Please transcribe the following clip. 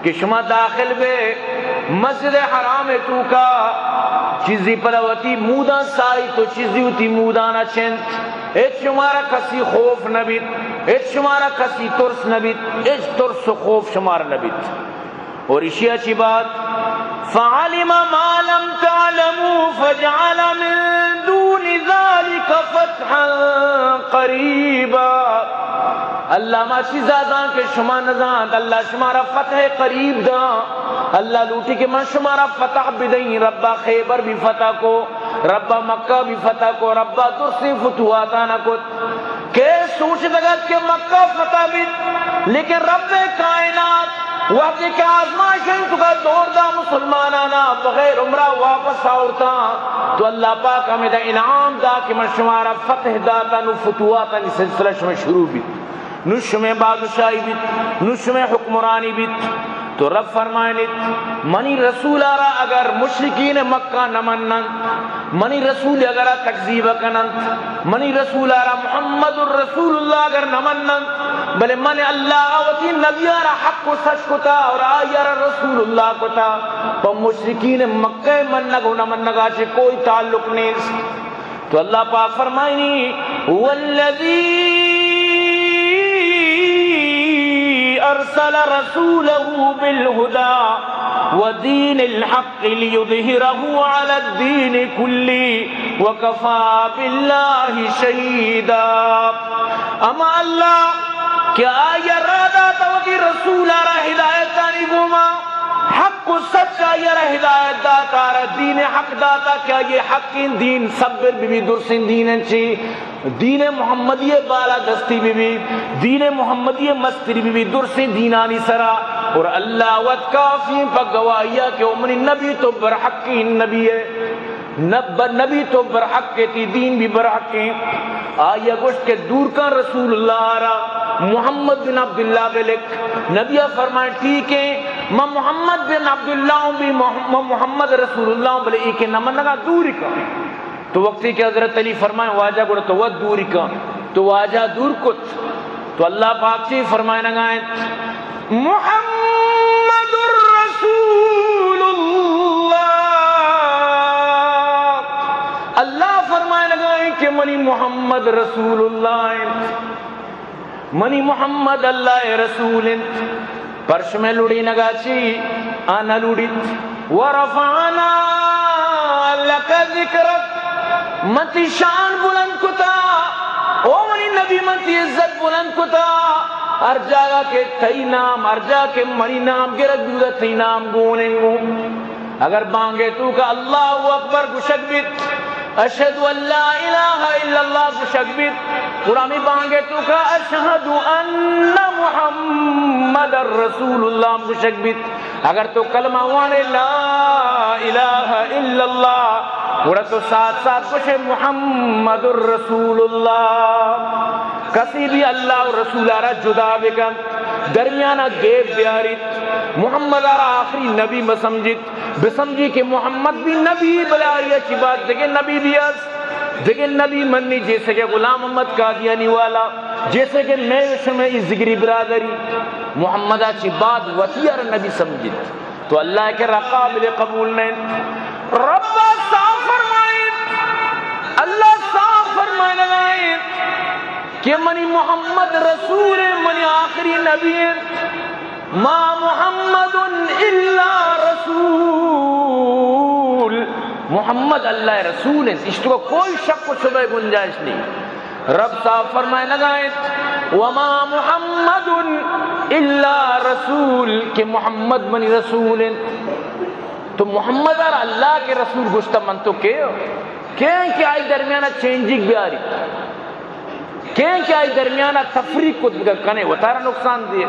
کہ شما داخل بے مسجد حرام توکا، چیزی پدا وتی مودان سائی تو چیزی وتی مودانا چنت، ہچ شمارا کسی خوف نبیت، ہچ شمارا کسی ترس نبیت، ہچ ترس و خوف شمارا نبیت۔ اور اشیا چی بات، فعلم ما لم تعلموا فجعل من دون ذلك فتحا قریبا۔ اللہ ما چیزا زان کہ شما نزانت، اللہ شمارا فتح قریب داں۔ اللہ لوٹی کہ من شمارا فتح بدئیں۔ ربا خیبر بھی فتح کو، ربا مکہ بھی فتح کو، ربا درسیں فتوحاتانا کت۔ کہ سوچ دگت کہ مکہ فتح بیت، لیکن رب کائنات وقتی کہ آزمائش انت تو کا دور دا مسلمانانا بغیر عمرہ واپس آورتا، تو اللہ پاک ہمیں دا انعام دا کہ من شمارا فتح داتا، نو فتوحاتانی سلسلہ شمیں شروع بیت، نو شمیں بادشاہی بیت، نو شمیں حکمرانی بیت۔ تو رب فرمائنیت، منی رسولا را اگر مشرکین مکہ نہ مننت، منی رسول اگر تکذیب کننت، منی رسولا را محمد الرسول اللہ اگر نہ مننت، بلے من اللہ وتی نبیا را حق و سچ کتا اور آیا را رسول اللہ کتا، پہ مشرکین مکہ منگ و نہ منگا چہ کوئی تعلق نیست۔ تو اللہ پاک فرمائنی، هو الذي أرسل رسوله بالهدى ودين الحق ليظهره على الدين كله وكفى بالله شهيدا۔ ہما اللہ کہ آئی را داتا وتی رسولا را ہدایتانی گوما، حق و سچ آئی را ہدایت داتا، را دین حق داتا کہ آئی حقیں دین سبر بی بی، درسیں دین انچی دین محمدی بالا دستی بی بی، دین محمدی مستری بی بی، درسیں دینانی سرا۔ اور اللہ وت کافی پہ گواہیا کہ او منی نبی تو برحقیں نبی ہے۔ نب-، نبی تو برحق ہے، تی دین بھی برحق ہیں۔ آیا گوشت کہ دور کن رسول اللہ را، محمد بن عبداللہ بلک۔ نبی فرمائے، ٹھیک ہے، میں محمد بن عبداللہ ہوں بھی، مح-، میں محمد رسول اللہ ہوں، بلے ایک نمنگا دور کن۔ تو وقتی کہ حضرت علی فرمائے، واجہ گڑا تو وت دور کن، تو واجہ دور کت۔ تو اللہ پاک چی فرمائنگا انت، محمد رسول اللہ۔ اللہ فرمائنگا انت کہ منی محمد رسول اللہ انت، منی محمد اللہ رسول انت۔ پرشمے لڑینگا چی آ نہ لڑیت۔ ورفعنا لك ذكرك، من تی شان بلند کتا، او منی نبی، من تی عزت بلند کتا۔ ہر جاگہ کہ تئی نام، ہر جاگہ کہ منی نام گرگ بودا، تئی نام گون انگو۔ اگر بانگے توکا اللہ اکبر گشگ بیت، اشہد ان لا الہ الا اللہ گشگ بیت، گڑا ہمے بانگے توکا اشہد ان محمد رسول اللہ ہم گشگ بیت۔ اگر تو کلمہ وانے لا الہ الا اللہ، گڑا تو ساتھ ساتھ گوشے محمد رسول اللہ۔ کسی بھی اللہ و رسولا را جدا بکن، درمیانا گیپ بیاریت۔ محمدا را آخری نبی مسمجیت، بسمجی کہ محمد بھی نبی، بلے آئی چی بات دگہ نبی بھی است۔ دگہ نبی منی، جیسے کہ غلام محمد قادیانی والا، جیسے کہ میں شمے ای ذگری برادری، محمدا چی بعد وتی ار نبی سمجھت، تو اللہ کے را قابل قبول نہیں۔ رب صاف فرمائے، اللہ صاف فرمائے لگائے کہ منی محمد رسول ہے، منی آخری نبی ہے۔ ما محمد الا رسول، محمد اللہ رسول انت، اشتو کوئی شک و شبہ گنجائش نہیں۔ رب صاحب فرمائے لگائے، وما محمد الا رسول، کہ محمد منی رسول انت۔ تو محمد ار اللہ کے رسول گشتا من تو کے؟ کیں کہ آئی درمیان چینجنگ بیاری؟ کیں کہ آئی درمیان تفریق کت بکن، کنے وتارا نقصان دیے؟